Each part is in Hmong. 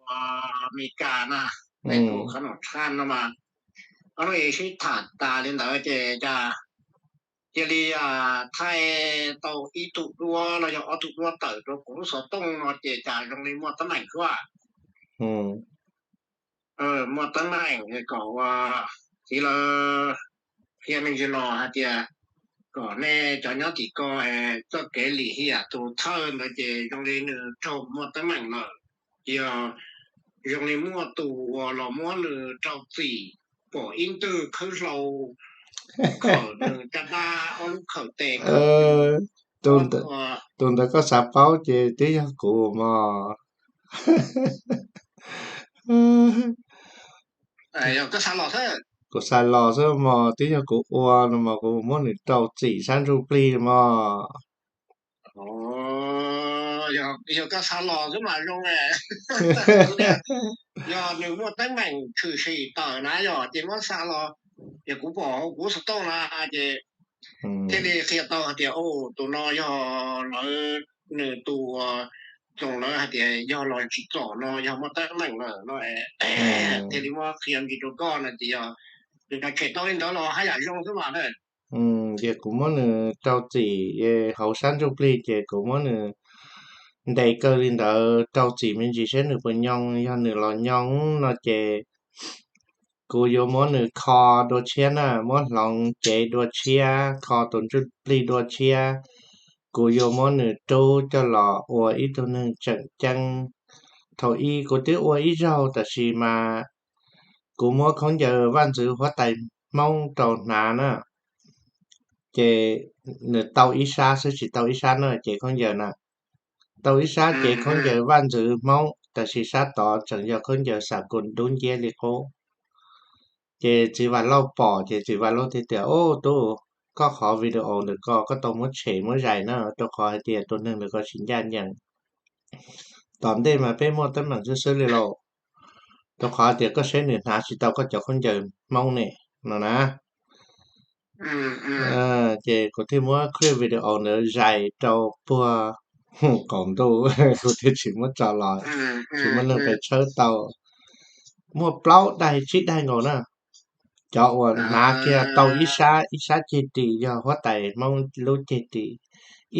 Amelikas na, peb tus qhov nom tshaj no mas, ob lub sib tham tas li ntawd ces cas cia li thaij tau ib tug duab los yog ob tug duab tawm rau kuv lub xov tooj no ces cas zoo li muaj teeb meem xwb. Muaj teeb meem kom ua txiv lawv qhia me ntsis los hais tias kom nej cov nyob tim ko txoj kev lim hiam tus thawj ntawd ces zoo li nws raug muaj teeb meem lawm. Yog zoo li muaj tus uas los muab nws rau txim, pom ib ntwg khawb hlau khawm nws caj dab ob lub khawm tes. Tus ntawd koj xav paub ces twb yog kuv mog. Kuv xav los xwb mog, twb yog kuv ua no mas kuv muab nws rau txim sab ntsuj plig mog. Yog koj xav los xwb mas zoo. Yog nws muaj teeb meem tshwm sim tawm na yog ces muab xa los, ces kuv pom hauv kuv xov tooj na ces thiaj li qhia tau hais tias tus no yog lawv, nws tus, tsoom lawv hais tias yog los tsim txom no yog muaj teeb meem lawm no, thiaj li muab qhia ntsis rau koj no ces yog tshem tau li ntawd los haj yam zoo xwb mas na. Ces kuv muab nws rau txim hauv sab ntsuj plig ces kuv muab nws ntes kaw li ntawd rau txim me ntsis seb nws puas nyoo, yog nws los nyoo no ces kuv yuav muab nws kho dua tshiab na, muab hloov cev dua tshiab, kho tus ntsuj plig dua tshiab. Kuv yuav muab nws rub coj los ua ib tug neeg tseem ceeb. Thaum ub kuv twb ua ib zaug tab sis mas kuv muab khaub ncaws vaj ntxwv huab tais Hmoob rau hnav na, ces nws tau ib sab xwb tsis tau ib sab na, cev khaub ncaws na. Tau ib sab cev khaub ncaws vaj ntxwv Hmoob tab sis sab tod tseem yog khaub ncaws xam kus dub nciab li qub. Ces txiv Vam Lauj pom ces txiv Vam Lauj thiaj tias, Ub tub, koj qhov video ntawm ko koj tau muab tshem muab zais na, rau qhov hais tias tus neeg ntawm ko tsis ncaj ncees. Tom ntej mas peb muaj teeb meem xwb xwb li lauj, rau qhov tias koj saib nws hnav tsis tau koj cov khaub ncaws Hmoob ne, no na. Ces kuv thiaj muab clip video ntawd zais rau puag qaum ntuj, kuv thiaj tsis muab tso los, tsis muab neeg pes tshawb tau. Muaj plaub daim tsib daim nkaus na. Cov uas hnav kiag tau ib sab, ib sab ceg ris yog huab tais Hmoob lub ceg ris,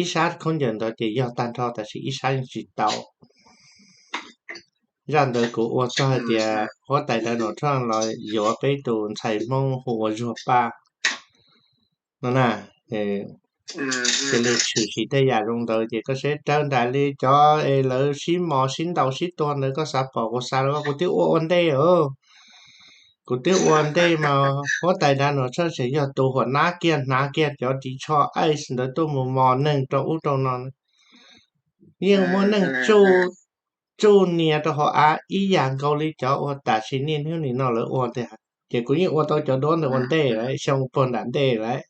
ib sab khaub ncaws ntawd ces yog tag nrho tab sis ib sab yeej tsis tau. Zaj ntawd kuv ua txog hais tias huab tais Donald Trump los yuav peb tus ntxhais Hmoob hu ua Zuag Paj no na. Cia li tshwm sim tej yam zoo ntawd ces koj saib raws nraim li cov es lawv sib mos sib ntaus sib tua ntawd, koj xav pom kuv xav los kuv twb ua ua ntej os. Kuv twb ua ntej mas huab tais Donald Trump tseem yog tus huam nab kiag hnav kiag cov ris tsho ice ntawd tuaj mus mos neeg rau ub rau no. Yeej muaj neeg tsuj nias rau hauv av ib yam nkaus li cov uas tam sim niaj hnub nim no lawv ua tiag. Ces kuv yeej ua tau cov duab ntawd ua ntej lawm, xyoo puag nram ntej lawm.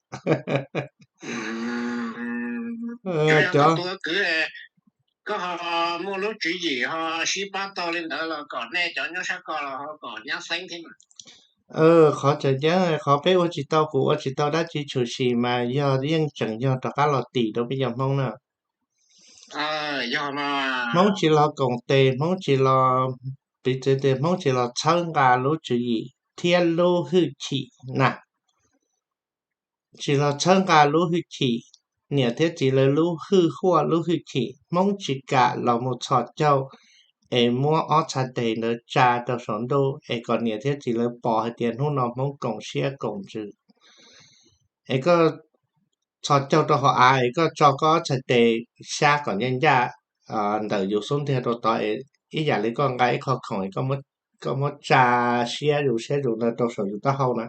Cov, koj ho muaj lub tswv yim ho sib pab tau li ntawd los kom nej cov nyob sab ko los ho kom nyab xeeb thiab mas. Qhov tseem ceeb qhov peb ua tsis tau, kuv ua tsis tau dab tsi tshwm sim mas yog yeej tseem yog rov qab los tim rau peb cov Hmoob na. Hmoob tsis los koom tes, Hmoob tsis los, piv txwv tias Hmoob tsis los txhawb nqa lub tswv yim thiab lub hwj chim na. Tsis los txhawb nqa lub hwj chim, niam thiab txiv lawv lub hwj huaj lub hwj chim, Hmoob tsis kam los mus txhos caug es muab ob txhais tes ntawd tsa rau saum ntuj es kom niam thiab txiv lawv pom hais tias hnub no Hmoob koom siab koom ntsws. Es koj txhos caug rau hauv av es koj tso koj ob txhais tes xyab kom ncaj ncaj ntawm yus xub ntiag rau tod es ib yam li koj nqa ib qho khoom es koj muab tsa siab zus siab zus ntawd rau saum yus taub hau na.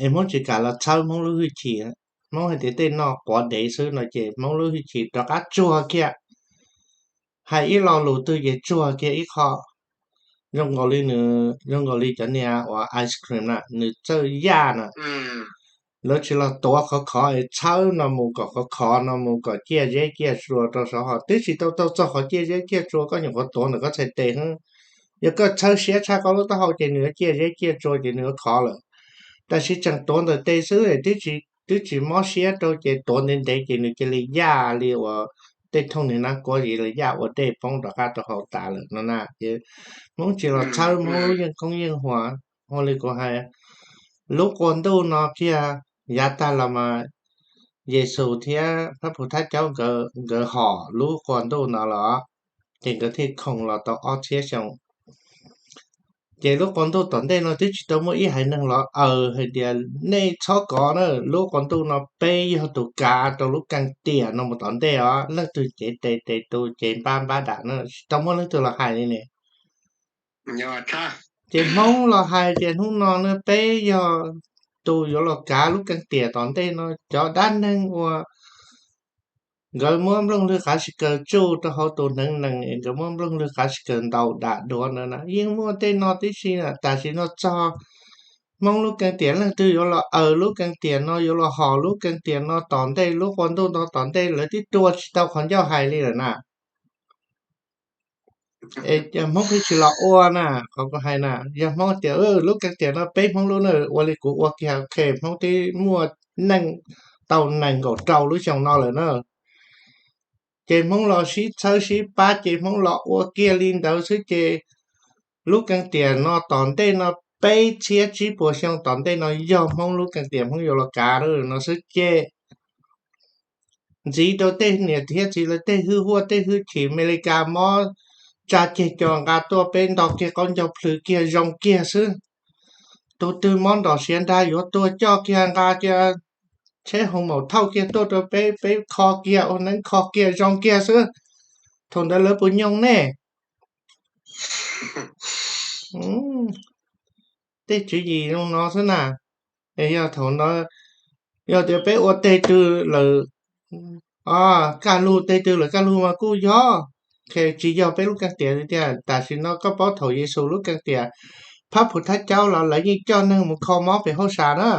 Es Hmoob tsis kam los txhawb Hmoob lub hwj chim, Hmoob hais tias tej no quav dev xwb no ces Hmoob lub hwj chim rov qab tsuag kiag. Hais ib lo lus twg ces tsuag kiag ib qho. Zoo nkaus li nws, zoo nkaus li cov niag uas ice cream na, nws txawj yaj na. Lawv tsis los tuav khov khov es txhawb no mus kom khov khov no mus kom ciaj zeb ciaj tsua rau saum ho twb tsis tau tau txog qhov ciaj zeb ciaj tsua, koj nyuam qhuav tuav ntawm koj txhais tes xwb. Yog koj txhawb siab tshaj koj lub taub hau ces nws yuav ciaj zeb ciaj tsua ces nws yuav khov lawm. Tab sis tseem tuav ntawm tes xwb es twb tsis mob siab rau ces tuav ntev ntev ces nws cia li yaj li uas tej thooj niag nab kuab ces lawv yaj ua dej poob rov qab rau hauv tas lawm no na. Ces Hmoob tsis los txhawb Hmoob lub yeej koob yeej huas. Ua li kuv hais, lub qua ntuj no kiag yav tag los mas Yexus thiab Phab Phu Thab Caub nkawd hom lub qua ntuj no los, ces nkawd thiaj khoom los tau ob txhiab xyoo. Ces lub qua ntuj tom ntej no twb tsis tau muaj ib haiv neeg los aws hais tias nej txhob kov na, lub qua ntuj no peb yog tus kav rau lub keej tiam no mus tom ntej os, leej twg cev tes tes tus, cev npab npab dam na, tsis tau muaj leej twg los hais li ne. Ces Hmoob los hais tias hnub no na peb yog tus yuav los kav lub keej tiam tom ntej no. Cov dab neeg uas nkawd muab nplooj lwg qav sib kaws tsuj rau hauv tus hneev nees, nkawd muab nplooj lwg qav sib kaws ntaus dam duav ntawd na yeej muaj tej no tib si na. Tam sim no txog Hmoob lub keej tiam, leej twg yuav los aws lub keej tiam no, yuav los hom lub keej tiam no tom ntej, lub qua ntuj no tom ntej, lawv twb tua tsis tau qhov ncauj hais li lawm na. Es Hmoob pheej tsis los ua na, qhov kuv hais na, yog Hmoob tias lub keej tiam no peb Hmoob lub na, ua li kuv ua kiag, ok, Hmoob twb muaj neej tau nees nkaum rau lub xyoo no lawm na. Ces Hmoob los sib txhawb sib pab ces Hmoob los ua kiag li ntawd xwb ces lub keej tiam no tom ntej no peb txhiab tsib puas xyoo tom ntej no yog Hmoob lub keej tiam Hmoob yuav los kav no xwb ces ntxiv rau tej niam thiab txiv lawv tej hwj huaj tej hwj chim, Amelikas mob tsa ceg co nqa tuaj peb nto kiag qaub ncaug plhws kiag zoo kiag xwb. Tus twg mob nrom siav nrag yuav tuag coj kiag nqa kiag tsheb hoo maum thauj kiag tuaj rau peb, peb kho kiag ua neeb kho kiag zoo kiag xwb. Thaum ntawd lawv puas nyoo nej? Tej tswv yim zoo no xwb na. Es yog thaum ntawd yog tias peb ua teg twg lawm, kaj lug teg twg lawm kaj lug mas kuj yog, tsis yog peb lub keej tiam li tiag. Tam sim no koj paub thaum Yexus lub keej tiam, Phab Phu Thab Caub los lawv yeej coj neeg mus kho mob pem hauj sam na,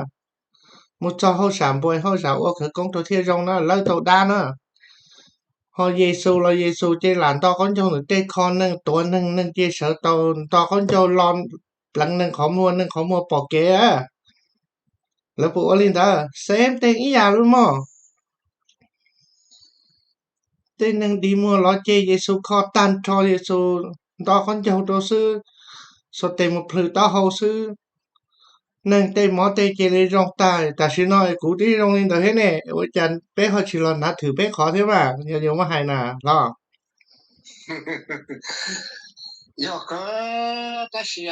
mus txog hauj sam npua hauj sam ua khawv koob rau thiaj zoo na, lawv tau dab na. Ho Yexus los Yexus ces lam nto qaub ncaug ntawm tej kho neeg tuav neeg, neeg ces sawv tau nto qaub ncaug lo pleev neeg qhov muag, neeg qhov muag pom kev. Lawv puas ua li ntawd? Xeeb teeg ib yam li mog. Tej neeg dig muag lov ces Yexus kho tag nrho, Yexus nto qaub ncaug rau xwb, xuas tes mus plhws taub hau xwb, neeg tej mob tej cia li zoo tag. Tam sim no kuv twb zoo li ntawd thiab ne, ua cas peb ho tsis los hnav thwm peb qhov thiab mas, yog yuav muab hais na los? Yog kawg, tab sis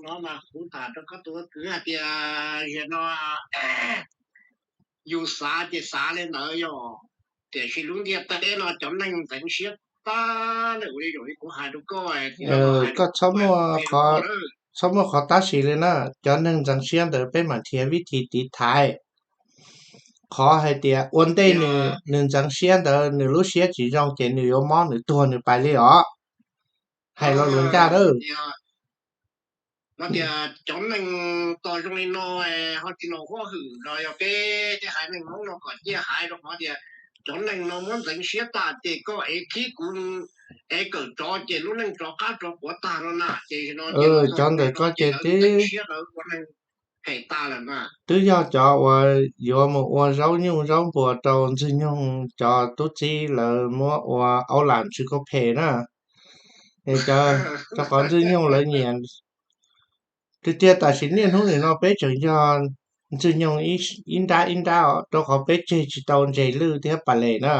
no mas kuv tham rau koj tus kwv hais tias zaum no yus xav ces xav li ntawd yog, tiam sis lub ntiaj teb no cov neeg ntxeev siab tag lawm li, zaum li kuv hais rau koj, koj txhob muaj qhov tab sis li na. Cov neeg ntxeev siab ntawd peb mam nrhiav vib thi tiv thaiv. Qhov hais tias ua ntej nws ntxeev siab ntawd nws lub siab tsis zoo ces nws yuav mob nws tuag nws pais li os. Hais lo lus ncaj dawb. No tias cov neeg tos zoo li no ho tsis los huaj hwm los yog peb tej haiv neeg Hmoob no kom ciaj haiv rau qhov tias cov neeg no muab ntxeev siab tag ces koj ev khib kuv ev kawm tsov ces lub neej rov qab rov quav tag no na. Ces cov ntawm koj ces twb siab lawv ua neeg phem tas lawm na. Twb yog cov uas yuav mus ua zaub nyuj zaub npua rau Ntxwg Nyoog cov tub txib lawv muab ua aub lam tsw koj phem na. Rau qhov Ntxwg Nyoog lawv nyiam. Tiag tiag tam sim niaj hnub nim no peb tseem yog Ntxwg Nyoog ib nrab ib nrab os, rau qhov peb tseg tsis tau ntses lwj thiab pas les na.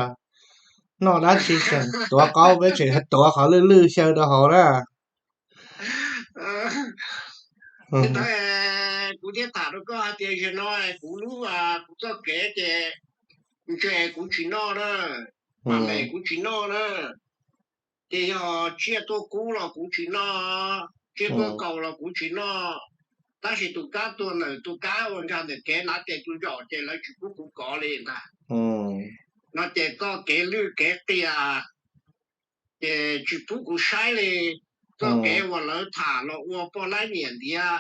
Noj dab tsi tseem tuav qaub, peb tseem tuav qhov lwj lwj xyaw rau hauv na. Kuv thiaj tham rau koj hais tias zaum no kuv lub, kuv txoj kev ces ntshe kuv tsis noj na, pas les kuv tsis noj na. Ces yog tsiaj tuaj kub los kuv tsis noj, tsiaj tuaj kaus los kuv tsis noj. Tab sis tus kab tuag ntawm tus kab uas nkag ntawm kev hnav tes tus zaum ces lawv tsis pub kuv kov li ntag. No ces txoj kev lwj kev qias ces tsis pub kuv saib li. Txoj kev uas lawv tham los ua poj laib niam ntiav,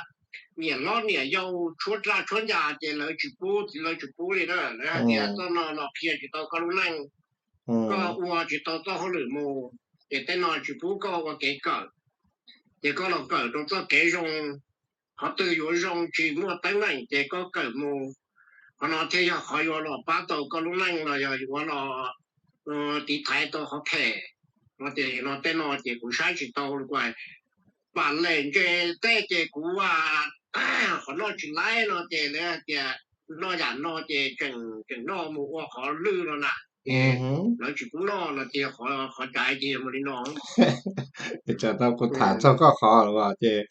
niam hlob niam yau tshuab raj tshuab ncas ces lawv tsis pub, lawv tsis pub li na. Lawv hais tias txoj no los qhia tsis tau koj lub neej, koj ua tsis tau txoj hauj lwm mus, ces tej no tsis pub koj ua kev kawm. Ces koj los kawm rau txoj kev zoo, qhov twg yuav zoo tsis muaj teeb meem ces koj kawm mus. Qhov no thiaj yog qhov yuav los pab tau koj lub neej los yog yuav los tiv thaiv tau qhov phem no ces no tej no ces kuv saib tsis tau li kuj, pam lem ntse tej ces kuv qhov noj tsis laib no ces lawv tias noj yam no ces tseem tseem noj mus ua qhov lwj no na, ces lawv tsis pub noj no ces qhov caiv ces mus li no. Tsam no kuv tham txog koj qhov lawm ces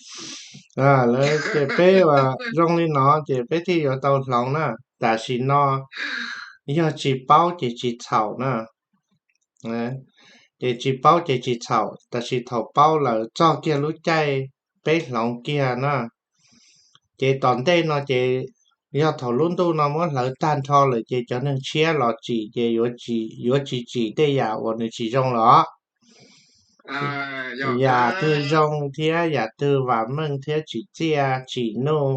lawv ces peb zoo li no ces peb thiaj yuav tau hloov na. Tam sim no yog tsis paub ces tsis txhaum na. Ces tsis paub ces tsis txhaum, tab sis thaum paub lawm txog kiag lub caij peb hloov kiag na, ces tom ntej no ces yog thaum lub ntuj no muab hlawv tag nrho lawm ces cov neeg tshiab los tsim ces yuav tsis tsim tej yam uas nws tsis zoo los. Yam twg zoo thiab yam twg vam meej thiab tsim txiaj tsim nuj,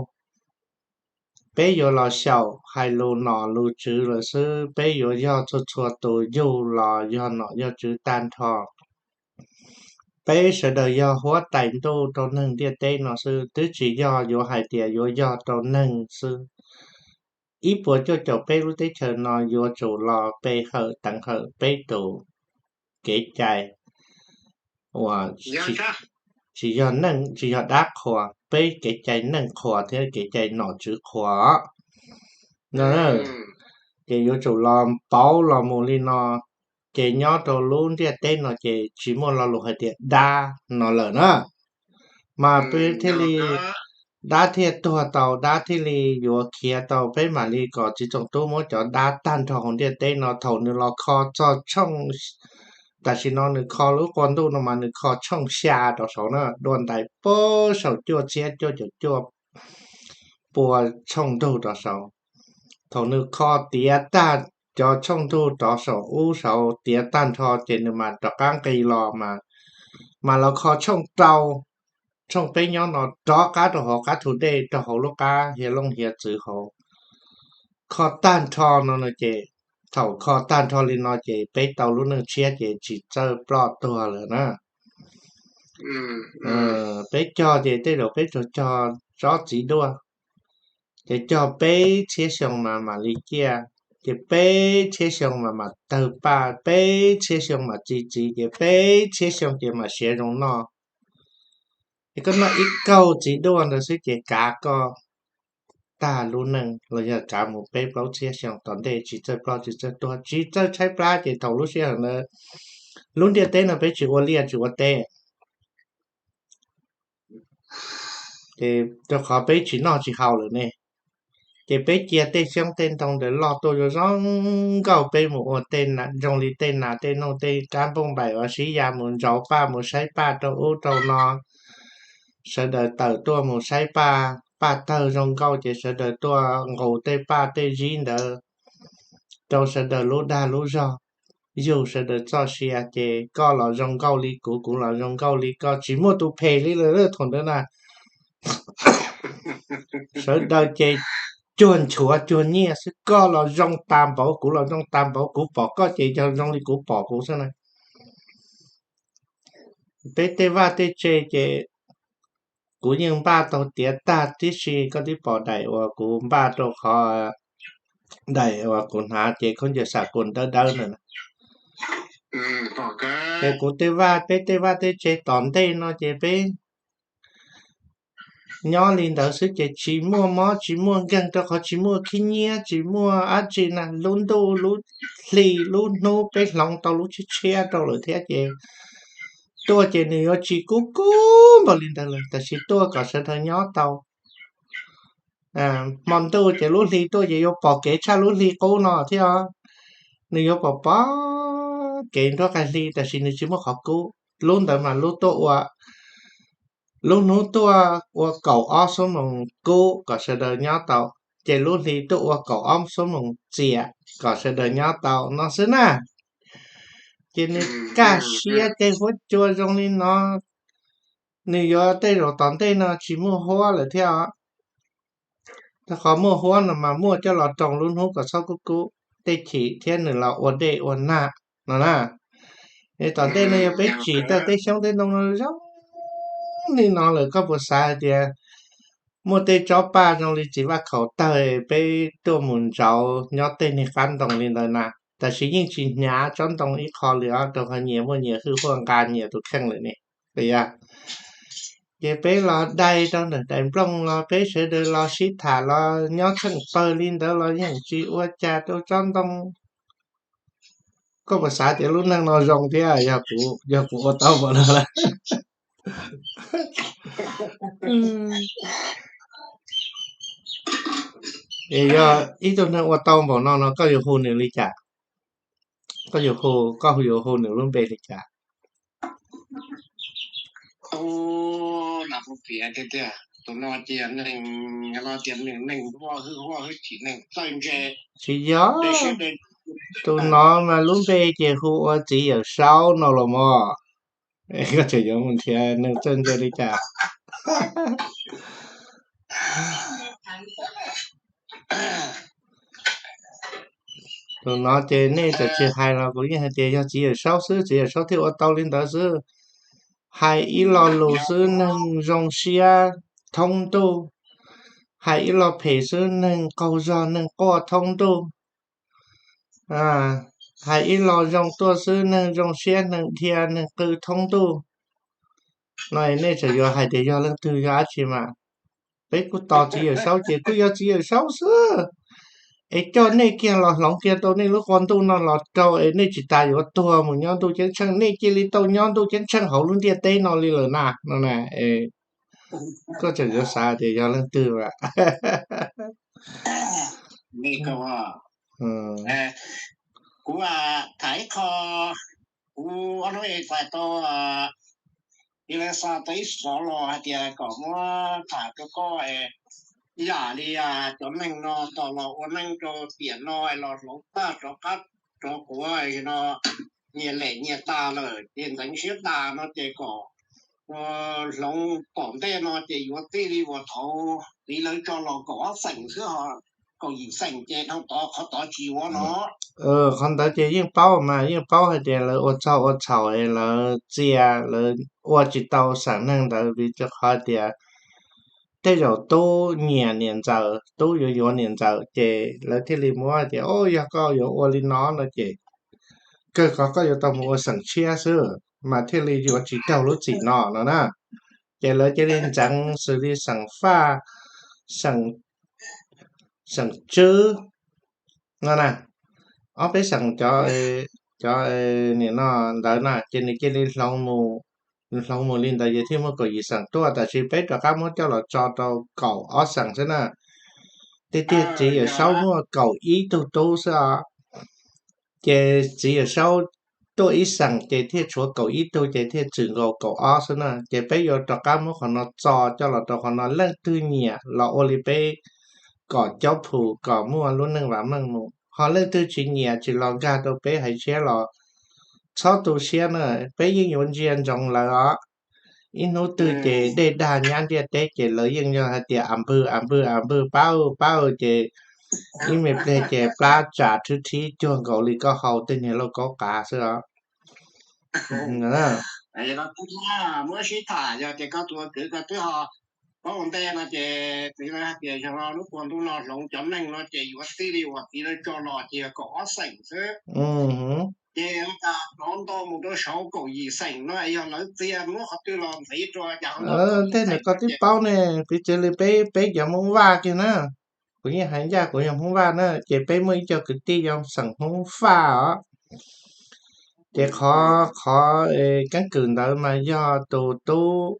peb yuav los xyaum hais lus nom lus tswv lawm xwb. Peb yuav yog txhua txhua tus yug los yog nom yog tswv tag nrho. Peb sawv daws yog huab tais ntuj rau neeg ntiaj teb no xwb, twb tsis yog yuav hais tias yuav yog rau neeg xwb. Ib puas cuaj caum peb lub teb chaws no yuav tsum los pe hawm teev hawm peb tus kev cai uas tsis yog neej tsis yog dab qhuas, peb kev cai neej qhuas thiab kev cai nom tswv qhuas no. Ces yuav tsum los pauv los mus li no, ces nyob rau lub ntiaj teb no ces tsis muaj lo lus hais tias dab no lawm na. Mas peb thiaj li, dab thiaj tuag tau, dab thiaj li yuav khiav tau, peb mam li kom txiv txoos tub muab cov dab tag nrho hauv ntiaj teb no thaum nws los kho txog tshooj, tam sim no nws kho lub qua ntuj no mas nws kho tshooj xya rau saud na, dua ntais puag saum cuaj txhiab cuaj caum cuaj pua tshooj ntug rau saud. Thaum nws kho tiav tag cov tshooj ntug rov saum ub saud tiav tag nrho ces nws mam rov qab nqis los mas, mam los kho tshooj rau, tshooj peb nyob no rov qab rau hauv qab thu dej rau hauv lub qab hiav looj hiav txwv hauv. Kho tag nrho no no ces, thaum kho tag nrho li no ces peb tau lub neej tshiab ces tsis txawj ploj tuag lawm na. Peb cog ces tej zaum peb tsuas cog tsob txiv duaj, ces cog peb txhiab xyoo mas mam li ciaj, ces peb txhiab xyoo mas mam tawg paj, peb txhiab xyoo mam txi txiv, ces peb txhiab xyoo ces mam siav zoo noj. Es koj noj ib kaug txiv duaj ntawd xwb ces kav koj tag lub neej los yog kav mus peb plaub txhiab xyoo tom ntej tsis txawj ploj tsis txawj tuag tsis txawj tshaib plab ces thaum lub sij hawm ntawd lub ntiaj teb no peb tsis ua liaj tsis ua teb. Ces rau qhov peb tsis noj tsis haus lawm ne, ces peb cia tej xyoob tej ntoo ntawd loj tuaj zoo zoo nkauj peb mus ua tej zoo li tej nas tej noog tej kab npauj npaim uas sib ya mus ntsauv paj mus saib paj rau ub rau no. Sawv daws tawm tuaj mus saib paj, paj tawg zoo nkauj ces sawv daws tuaj nqus tej paj tej zib ntawd rau sawv daws lub dag lub zog, yug sawv daws txoj sia ces koj los zoo nkauj li kuv, kuv los zoo nkauj li koj, tsis muaj tus phem li lawm thaum ntawd na. Sawv daws ces cuag nchuav cuag nyiaj xwb, koj los zoo tas npaum kuv los zoo tas npaum, kuv pom koj ces yog zoo li kuv pom kuv xwb na. Peb tej vaj tej tse ces kuv yeej npaj tau tiav tag tib si, koj twb pom daim uas kuv npaj rau qhov, daim uas kuv hnav ces khaub ncaws xam kuas dawb dawb na. Ces kuv tej vaj, peb tej vaj tej tse tom ntej no ces peb nyob li ntawd xwb ces tsis muaj mob tsis muaj nkeeg rau qhov tsis muaj khib nyiab tsis muaj dab tsi na. Lub ntuj lub hli lub hnub peb hloov tau lub tshiab tshiab rau lawm thiab ces tuaj ces nws yuav tsis kub kub npaum li ntawd lawm, tab sis tuaj kom sawv daws nyob tau. Hmo ntuj ces lub hli tuaj ces yuav pom kev tshaj lub hli qub no thiab. Nws yuav pom pom kev nruab qaib hli tab sis nws tsis muaj qhov kub. Lub ntawd mas lub tuaj ua, lub hnub tuaj ua kaum ob xuab moos kub kom sawv daws nyob tau, ces lub hli tuaj ua kaum ob xuab moos txias kom sawv daws nyob tau no xwb na. Ces nws kaj siab ces huab cua zoo li no, nws yuav tej zaum tom ntej no tsis muaj huab lawm thiab os. Rau qhov muaj huab no mas muaj coj los roos lub hnub kom txhob kub kub tej chim thiab nws los ua dej ua nag no na. Es tom ntej no yog peb tsim tau tej xyoob tej ntoo no zoo li no lawm koj puas xav hais tias muaj tej tsob paj zoo li txiv vaj khaum tawg peb tuaj mus ntsauv nyob tej niag qab ntoo li ntawd na? tab sis yeej tsis hnyav tsob ntoo ib qho li os, rau qhov nyias muaj nyias hwj huaj nqa nyias tus kheej lawm ne. Yog ces peb los dai rau ntawm daim nplooj los peb sawv daws los sib tham los nyob tsheej pawg li ntawd los yeej tsis ua cas rau tsob ntoo. Koj puas xav tias lub neej no zoo thiab? Yog kuv, yog kuv ua tau npaum no lawm, es yog ib tug neeg ua tau npaum no no koj yuav hu nws li cas? Koj yuav hu, koj yuav hu nws lub npe li cas? Tus no ces neeg, tias neeg muaj hwj huaj hwj chim neeg txawj ntse. Tsis yog, tus no mas lub npe ces hu ua Txiv Yawm Saub no los mas. Koj tseem yuav mus nrhiav neeg txawj ntse li cas? Tus no ces nej txawm tsis hais los kuv yeej hais tias yog Txiv Yawm Saub xwb, Txiv Yawm Saub thiaj ua tau li ntawd xwb. Hais ib lo lus xwb neeg zoo siab thoob ntuj, hais ib lo phem xwb neeg qaug zog neeg quaj thoob ntuj, hais ib lo zoo tuaj xwb neeg zoo siab neeg dhia neeg qw thoob ntuj. No nej tseem yuav hais tias yog leej twg yog dab tsi mas? Peb kuj tos Txiv Yawm Saub ces kuj yog Txiv Yawm Saub xwb. Es coj nej kiag los hloov kiag tau nej lub qab ntuj no los rau es nej tsis tas yuav tuag mus nyob ntuj ceeb tsheej, nej cia li tau nyob ntuj ceeb tsheej hauv lub ntiaj teb no li lawm na no na. Koj tseem yuav xav tias yog leej twg mas? Kuv tham ib qho, kuv ob hnub es txais tau ib leeg xa tau ib xov los hais tias kom muab tham rau koj, yam li cov neeg no tos los ua neej rau tiam no los hloov tag rov qab rov quav no, nyias lem nyias tas lawm ces ntxeev siab tas no ces kom hloov tom ntej no ces yuav txij li uas thaud txiv lawv tso los kaum ob xeem xwb ho, kaum yim xeem ces dhau tod qhov tod tsis yuav no. Qhov ntawd ces yeej paub mas, yeej paub hais tias lawv ua txog ua txhaum es lawv txia, lawv ua tsis tau xeem neeg ntawd vim rau qhov tias tej zaum tub nyiam niam ntxawm, tub yuav yuav niam ntxawm ces lawv thiaj li muab hais tias, o, yog koj yuav ua li no no ces kawg qhov koj yuav tau mus ua xeem tshiab xwb mas thiaj li yuav tsis raug lub txim no no na. Ces lawv cia li ntxeev xws li xeem Faj, xeem Tswb no na, ob peb xeem cov, cov nim no ntawd na ces nws cia li hloov mus, hloov mus li ntawd ces thiaj muaj kaum yim xeem tuaj, tab sis peb rov qab muab coj los tso rau kaum ob xeem xwb na. Tiag tiag Txiv Yawm Saub muaj kaum ib tug tub xwb os. Ces Txiv Yawm Saub tuaj ib xeem ces thiaj tshuav kaum ib tug ces thiaj txwm nkaus kaum ob xwb na. Ces peb yuav rov qab muab qhov no txo coj los rau qhov no, leej twg nyiam los ua li peb kom caub phum kom muaj lub neej vam meej mus, ho leej twg tsis nyiam tsis los nkag rau peb haiv tshiab los txhob tu siab na, peb yeej yuav ntsia ntsoov lawv os. Ib hnub twg ces dej dag nyab ntiaj teb ces lawv yeej yog hais tias a npwg a npwg a npwg pab pab ces ib me pliag ces plab tsam rhwb rhib cuag nkaus li koj haus tej niag lauj kaub qav xwb os. Muab sib tham yog tias koj tus kwv koj twb ho paub ua ntej no ces txiv lawv hais tias yog no lub qhua ntuj no hloov cov neeg no ces yuav txij li uas txiv lawv tso los ces yog kaum ob xeem xwb. Ces rov nto mus rau saum kaum yim xeem no yog lawv txia muab qhov twg los ntxiv rau cas. Tej ntawd koj twb paub ne, piv txwv li peb, peb cov Hmoob Vaj kiag na, kuv yeej hais ncaj kuv yog Hmoob Vaj na, ces peb muaj ib co kwv tij yog xeem Hmoob Faj os. Ces qhov, qhov keeb kwm ntawd mas yog tus tub,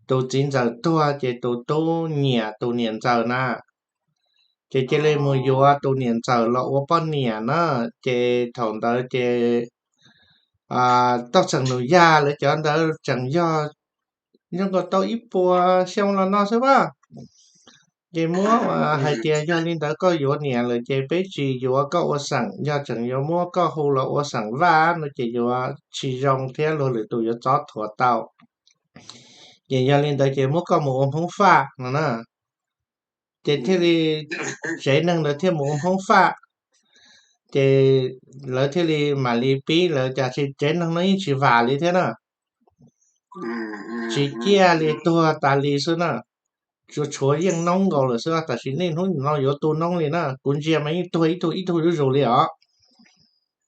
tus txiv ntxawm tuag ces tus tub nyiam tus niam ntxawm na, ces cia li mus yuav tus niam ntxawm los ua poj niam na. Ces thaum ntawd ces toj xeem Nus Yaj lawv cov ntawd tseem yog, yog nkaus tau ib puas xyoo los no xwb a. Ces muab hais tias yog li ntawd koj yuav niam lawm ces peb tsis yuav koj ua xeem, yog tseem yuav muab koj hu los ua xeem Vaj no ces yuav tsis zoo thiab luag lwm tus yuav txob thuam tau. Ces yog li ntawd ces muab koj mus ua Hmoob Faj no na. Ces thiaj li tsev neeg ntawd thiaj mus ua Hmoob Faj. Ces lawv thiaj li mam li pib lawv, tab sis tsev neeg no yeej tsis vam li thiab na, tsis ciaj li, tuag tas li xwb na. Tsuas tshuav yeej noob nkaus lawm xwb, tab sis niaj hnub no yuav tu noob li na, kuv ntsia mas yeej tuag ib tug ib tug zuj zus li os.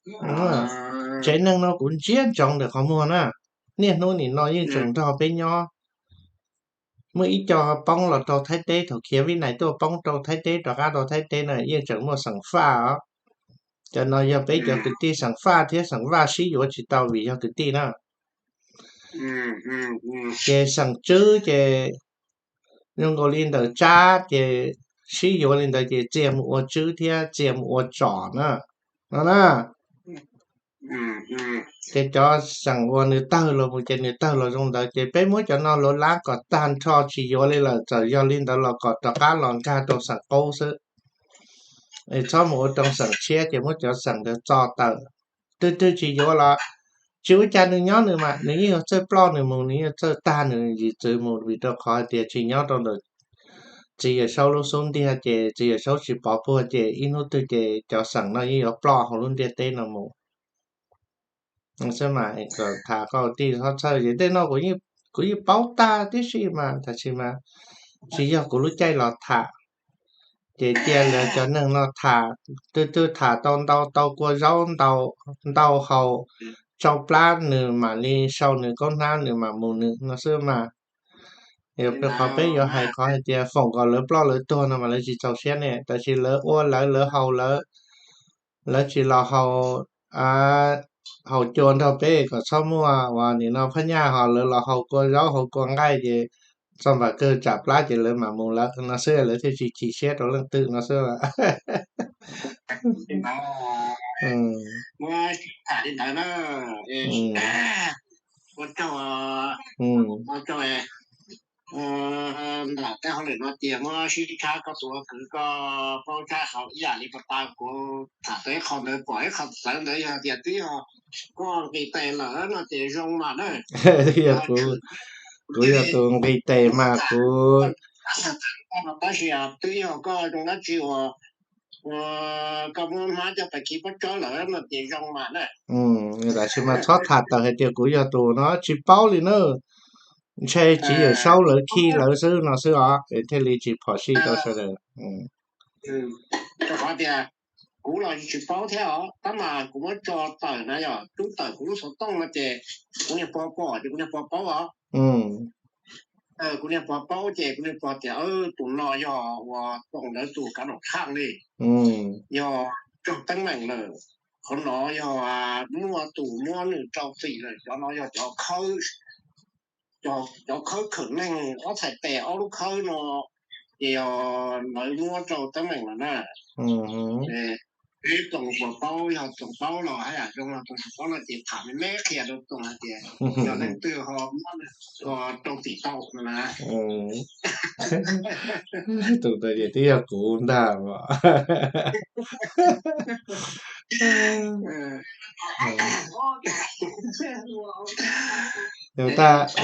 Tsev neeg no kuv ntsia ntsoov ntawm qhov muag na, niaj hnub nim no yeej tseem nrog peb nyob. Muaj ib co poob los rau Thaib teb, thaum khiav Vib Nais tuaj poob rau Thaib teb, rov qab rau Thaib teb na, yeej tseem muaj xeem Faj os. Cov no yog peb cov kwv tij xeem Faj thiab xeem Vaj sib yuav tsis tau vim yog kwv tij na. Ces xeem Tswb ces zoo nkaus li ntawm Tsab ces sib yuav li ntawd ces txia mus ua Tswb thiab txia mus ua Tsom na, no na. Ces cov xeem uas nws tawg los mus ces nws tawg los zoo ntawd, ces peb muab cov no luv lab kom tag nrho tsis yuav li lawm, txawm yog li ntawd los kom rov qab los nkag rau xeem qub xwb. Es txhob mus ua rau xeem tshiab, ces muab cov xeem ntawd txo tawm. Twg twg tsis yuav los tsis ua cas, nws nyob nws mas, nws yeej yuav txawj ploj nws mus, nws yeej yuav txawj tag nws yim txwv mus, vim rau qhov hais tias tsis nyob rau ntawm txiv Yawm Saub lub xub ntiag, ces txiv Yawm Saub tsis pov puag, ces ib hnub twg ces cov xeem no yeej yuav ploj hauv lub ntiaj teb no mus. Xwb mas, tham kom tij txhob txhawj, ces tej no kuv yeej paub tag tib si mas, tab sis mas tsis yog kuv lub caij los tham. Ces cia lawv cov neeg no tham, twg twg tham tau ntau, tau kua zaub ntau haus tsau plab, nws mam li sau nws kaub hnab, nws mam mus nws no xwb mas. Yog peb qhov peb yuav hais qhov hais tias foom kom lawv ploj lawv tuag no mas lawv tsis txaus siab ne, tab sis lawv ua lawv, lawv haus lawv, lawv tsis los haus, haus cua nrog peb kom txhob muaj uas nim no phab nyaj, ho lawv los haus kua zaub haus kua nqaij ces txog npam kawg tsam plab ces lawv mam mus lawm no xwb, lawv thiaj tsis chim siab rau leej twg no xwb. Ua tsaug, ua tsaug. Ntawm tej hauj lwm no ces muab sib tshab, koj tus ua kwv koj paub tshaj qhov ib yam li pas tas kuv tham tau ib qho ntawd, pom ib qho txawv ntawd, yog tias twb yog koj nqis tes lawm no ces zoo mas na. Yog kuv, kuv yog tus nqis tes mas kuv, tab sis twb yog koj zoo dab tsi uas koj muab hmab coj pais khi pob tsawb lawm no ces zoo mas na. Tab sis mas txhob tham tawm hais tias kuv yog tus no, tsis paub li na. Ntshe txiv Yawm Saub lawv khi lawv xwb no xwb os, es thiaj li tsis phom sij rau sawv daws. Rau qhov tias kuv los tsis paub thiab os, tab mas kuv muab tso tawm na, yog rub tawm kuv lub xov tooj no ces kuv niag pog pom ces kuv niag pog paub os. Kuv niag pog paub ces kuv niag pog tias tus no yog uas Toom lawv tus kav nom tshaj li, yog raug teeb meem lawm. Qhov no yog muaj tus muab nws rau txim lawm, cov no yog cov khawb, cov khawb khawm neeg, ob txhais tes ob lub khawb no ces yog lawv muab rau teeb meem lawm na. Peb Toom puas paub, yog Toom paub los haj yam zoo, yog Toom tsis paub no ces tham me me qhia rau Toom hais tias yog leej twg ho muab rau txim tau no na. Tus ntawd ces twb yog kuv ntag os.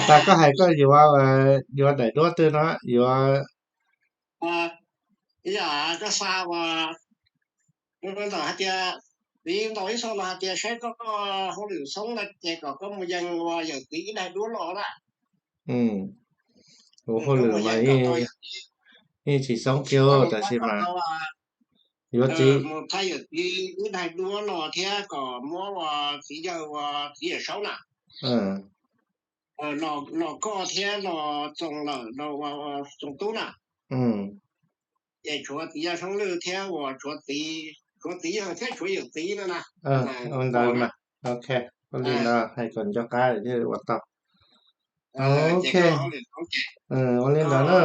Tag koj hais koj yuav, yuav daim duab twg no yuav? Ib yam koj xa uas ntawm hais tias, txiv ntaus ib xo los hais tias saib koj hauj lwm xoob no ces kom koj mus yees uas yawm txiv ib daim duab los na. Kuv hauj lwm mas yeej tsis xoob kiag, tab sis mas yuav txiv mus thaij yawm txiv ib daim duab los thiab kom muab uas txiv yawg uas txiv Yawm Saub na, los koj thiab los Txoos lawm, Txoos Tub na. Ces tshuav txiv Yawg Soob Lwj thiab uas tshuav txiv, tshuav txiv yawg thiab tshuav yawm txiv no na. Ua ntawd mas, ok, ua li ntawd hais kom nco qab thiaj ua tau. Ok, ua li ntawd na,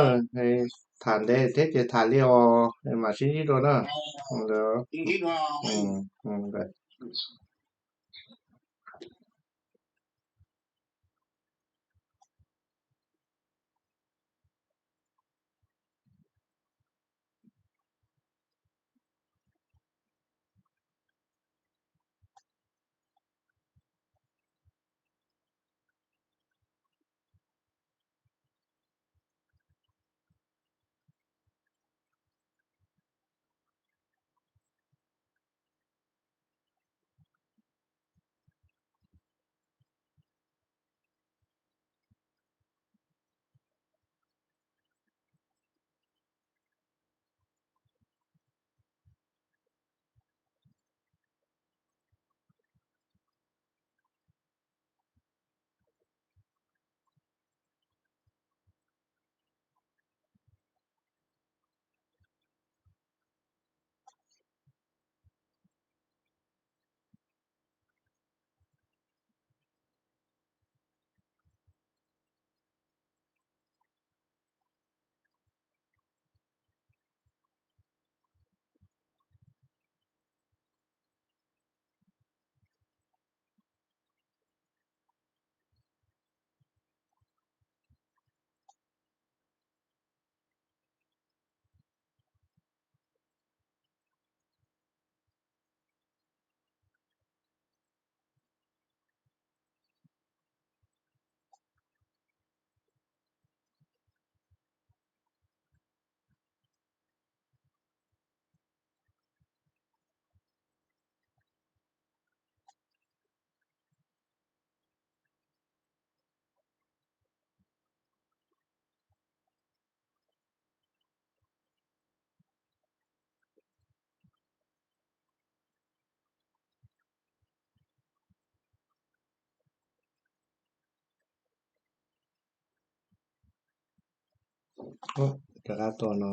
tham ntev thiab ces tham li os, mam sib ntsib dua na. Rov qab tuaj no.